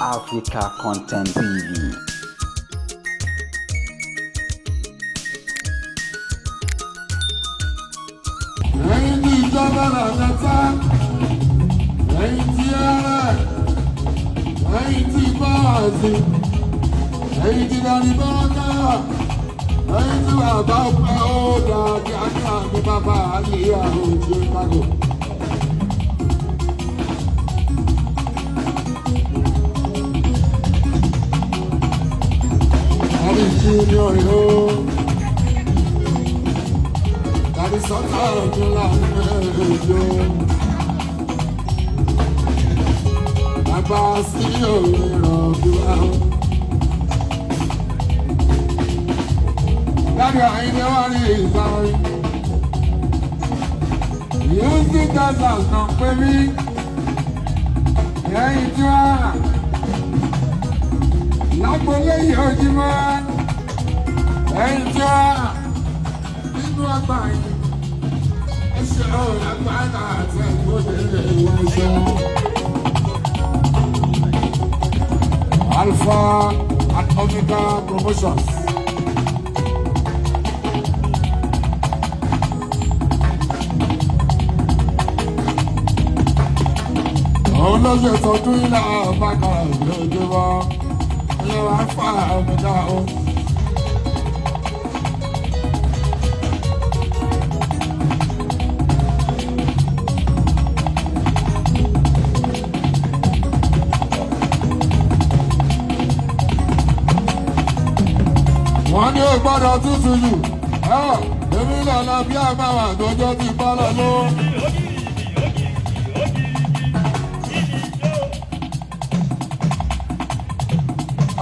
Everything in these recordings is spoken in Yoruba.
Africa Content TV. Ẹ̀yin tí ìjọba làgàtà, ẹ̀yin tí ẹrẹ, ẹ̀yin tí báàsì, ẹ̀yin tí dání bọ́ọ̀ká, ẹ̀yin tí bàbá ọpẹ́ ó dàbí àní àmì bàbá àlìyá òjò kágò. Àbí junior yóò. Tàbí sọ́tà ọdún láàrin èjò. Bàbá sí òmìnira bí wá. Láti àyíndé wá rí ìsáré. Houston, Texas náà pé mí. Ẹ̀yìn tí wá. Lágbolé yìí ojúmọ́. Ẹ̀yìn tí wá nínú ọgbà yìí ẹsẹ̀ ọ̀rọ̀ agbára àti ẹ̀gbọ́dẹ̀lẹ̀ wọ́n ṣe. Alpha and Omega Promotions. Òun ló ṣe tọdún ilé àbákan lójúmọ́ ilé Alpha Omega o. Wọ́n ní ó gbọ́dọ̀ tútù jù. Èmi lọ́la bí a máa wà lọ́jọ́ ti bá lọ lọ.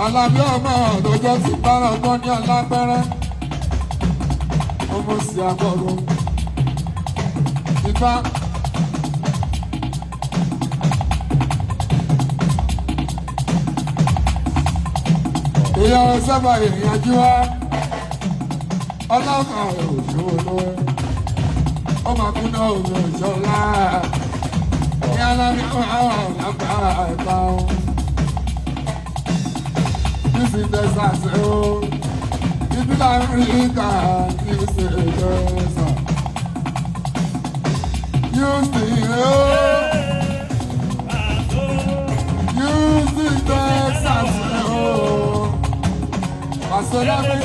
Alábí ọmọ lọ́jọ́ ti bá lọ gbọ́n ní ọlápẹ́rẹ́. Ọmọ sì àgọ́rọ̀. Ìfá. Ìyá sábà ìrìnàjò wa ọlọ́kàn òṣòwò lọ́wọ́ ó máa kú náà òun òṣòlá ní alábí àwọn àgbà ẹ̀ka o. This is Texas o, ibi lamẹ́ríkà this is Texas. Houston o, Houston, Texas o. Pasolami.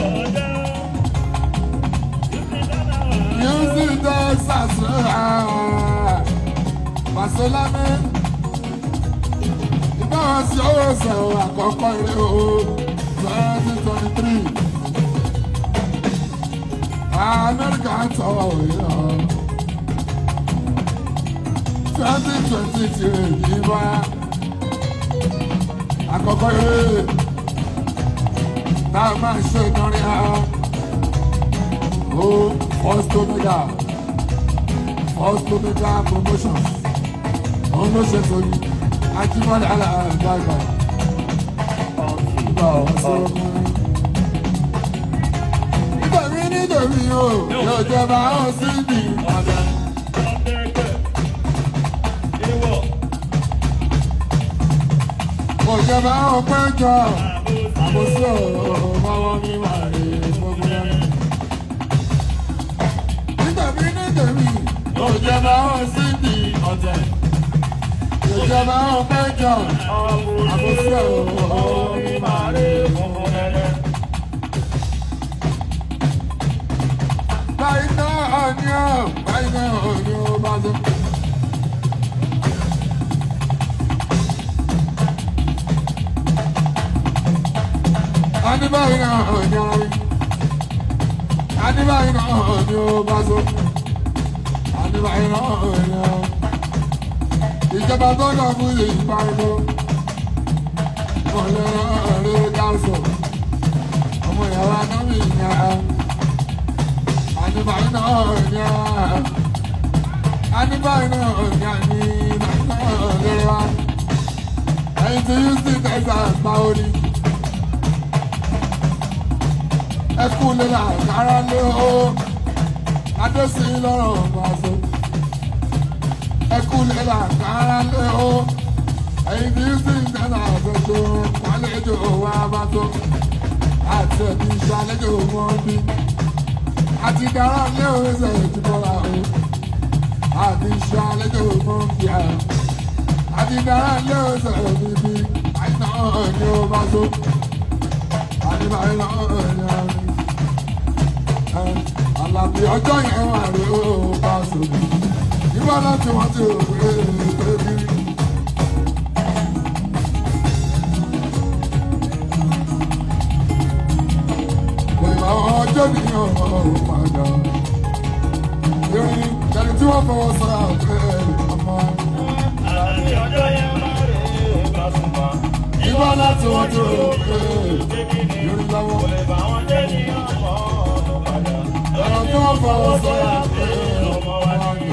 Houston, Texas. Pasolami. Ìbáwọn sí owó sẹ̀wọ̀n àkọ́kọ́ ilé o 2023. Amẹ́ríkà ń tọ́ òye ọ̀. 2023 ìbá. Àkọ́kọ́ ilé tá a máa ṣe ìdánrin ha ó First Omega, First Omega Promotions, òun ló ṣe tó yìí Ajímọ́lẹ̀ aláàgbàgbà ìgbà ọ̀hún sí ọkùnrin. Nítorí nítorí o yóò jẹba ó sí ní ọ̀dẹ. Kò jẹba ó péjọ àbòsí ọ̀rọ̀ mi máa rí gbogbo lẹ́nu. Nítorí nítorí yóò jẹba ó sí ní ọ̀tẹ̀. Yóò jẹba ó péjọ àbòsí ọ̀rọ̀ mi máa rí gbogbo lẹ́nu. Báyìí náà ni ó, báyìí náà ni ó bá tó. Adébáyé náà ní ara mi. Adébáyé náà ní ó bá so. Adébáyé náà ní ó. Ìjọba tó lọ fún ìpariwo. Ọ̀lẹ́ ọ̀rẹ́ káṣọ̀. Ọmọ ìyàwó Anábì ní ara. Adébáyé náà ní ara. Adébáyé náà ní ara ní náà ní ara. Ẹyin tí Houston, Texas báwo ni? Ẹkú lè là kára lé o adésì lọ́rọ̀ pàṣẹ. Ẹkú lè là kára lé o ẹ̀yin tí sí ìdáná àgbẹ̀jọ. tó pálẹ́jọ wa bá tó àti ẹ̀bí ìṣàlejò wọn bí àti dára lé oríṣẹ́ ìtìbọ́ra o àti ìṣàlejò wọn bí a àti dára lé oríṣẹ́ ìbí àìsàn ní o bá tó àti báyìí náà ní àmì Àlàbí ọjọ́ yẹn wà rí o bá sọ̀rọ̀ ìbá láti wọ́n ti rò pé pé kiri. Ìgbà ọjọ́ mi ò padà. Irin ẹni tí wọ́n fọwọ́ sọ pé ọmọ. Àlàbí ọjọ́ yẹn máa rè é Pasuma. Ìbá láti wọ́n ti rò pé irin lọ́wọ́. Kò lè bá wọn jẹ́ ní ọmọ tó padà. Ẹni tí wọ́n fọwọ́ sọ pé ọmọ wa ní.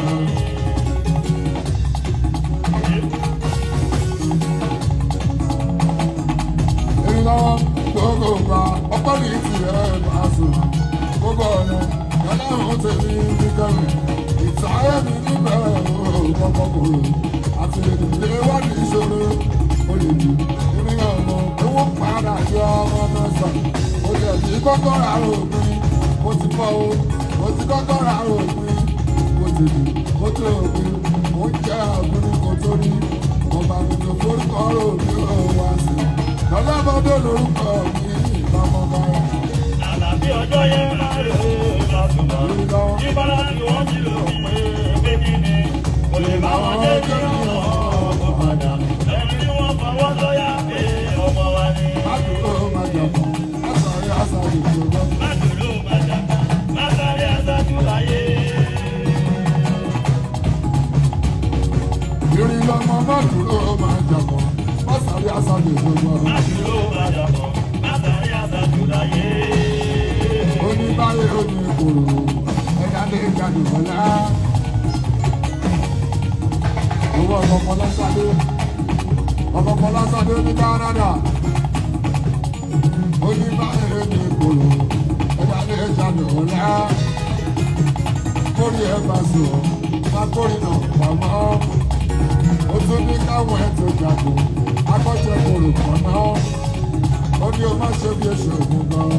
Irin lọ́wọ́ gbogbo ìgbà ọpẹ́ mi ti ẹ̀ máa sùn. Gbogbo ọ̀nà ọlọ́run tèmi ní kẹrin. Ìtàyẹ̀ mi níbẹ̀ ò kọ́kọ́ kòrò. Àti lè lè wá ní ìṣòro. Ó lè jù ìrìn ọ̀nà owó padà yọ ọmọ mẹ́sàn-án. Mo jẹ̀ sí kọ́kọ́ ra òpin. Mo ti bọ́ o, mo ti kọ́kọ́ ra òpin. Mo ti dì, mo ti òpin. Mo ń jẹ́ ọ̀gbìn kò tó rí. Mo bá mi tó forúkọ rò mí ò wá sí. Lọ́lọ́mọdé lórúkọ mi ìbámu báyìí. Àlàbí ọjọ́ yẹn máa rè é Pasuma. Irin lọ́wọ́. Ìbá láti wọ́n ti rò pé pé kí ni. Kò lè bá wọn jẹ́ ní ọmọ tó padà. Ẹni tí wọ́n fọwọ́ sọ́yà pé ọmọ wa ní. Má dúró má jàpọ̀, má sáré àṣàjù tó gbọ́. Má dúró má jàpá, má sáré aṣáájú láyé. Irin lọ́mọ má dúró má jàpọ̀, má sáré àṣàjù tó gbọ́. Má dúró má jàpọ̀, má sáré aṣáájú láyé. Oníbáyé oní kòrò, ẹ̀dá lè jáde bọ́lá. Owó ọmọ Fọláṣadé, ọmọ Fọláṣadé ní Kánádà. Oníbáyé oní kòrò, ẹ̀dá lè jáde bọ́lá. Kórè ẹ̀ bá sùn, má kórè náà pamọ́. Ó tún ní káwọn ẹ̀ tó jago, akọ́ṣẹ́ kòrò kan náà. Ó ní o má ṣe bí oṣù ògùn gan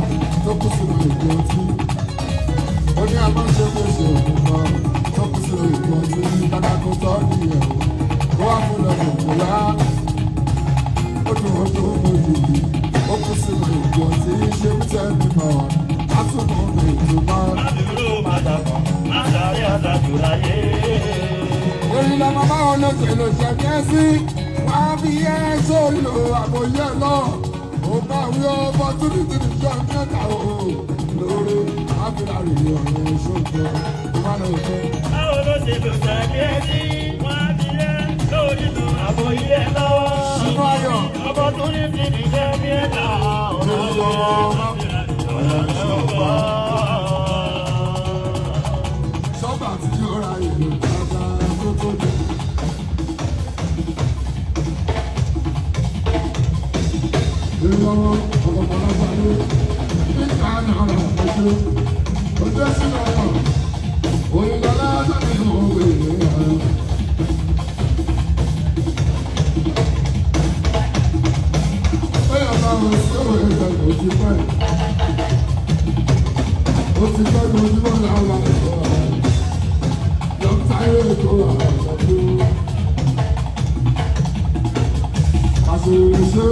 tó kú sínú ìgbẹ́ ọtí. Ó ní a má ṣe bí oṣù ògùn gan tó kú sínú ìgbẹ́ ọtí. Kàkà kó tọ́ ní ẹ̀ o, ó wá fún lọ́dún tó yá. Ó dùn ó dùn ó yìí, ó kú sínú ìgbẹ́ ọtí. Ṣé bí tẹ́ mi mọ̀ á tún mú mi tó mọ́. Má dúró má jàpọ̀, má sáré aṣáájú láyé. Orin lọmọ báwọn lóṣèlú ṣe bí ẹ sí. Wọ́n á fi ẹ́ sóòlù àbòyẹ lọ. Ó bá wí opportunity ní ìjọ mẹ́ta o. Lórí áfíríkà rèé ọ̀rọ̀ ṣòfò. Ó má lọ fún. Báwo ló ṣe lò sẹ́ni ẹ sí? Wọ́n á fi ẹ́ lórí lu àbòyí ẹ lọ́wọ́. Sínú ayọ̀. Opportunity ní jẹ́ bí ẹ ta. Orin lọmọ sọ́gbà tí yóò ra ìlú dáadáa kó tó dé. Ìlọ́wọ́ ọ̀pọ̀lọpọ̀ níta náà ojú ojú sínú ọ̀rọ̀ òyìnbó sáré òwe ọ̀rọ̀. Bẹ́ẹ̀ bá wọn sí òwe ìgbàgbọ́ ti pẹ́. Ó ti pẹ́ lójúmọ́ làwọn ọ̀rọ̀. Lọ́tàrí ètò àṣàkó. Àṣìṣe.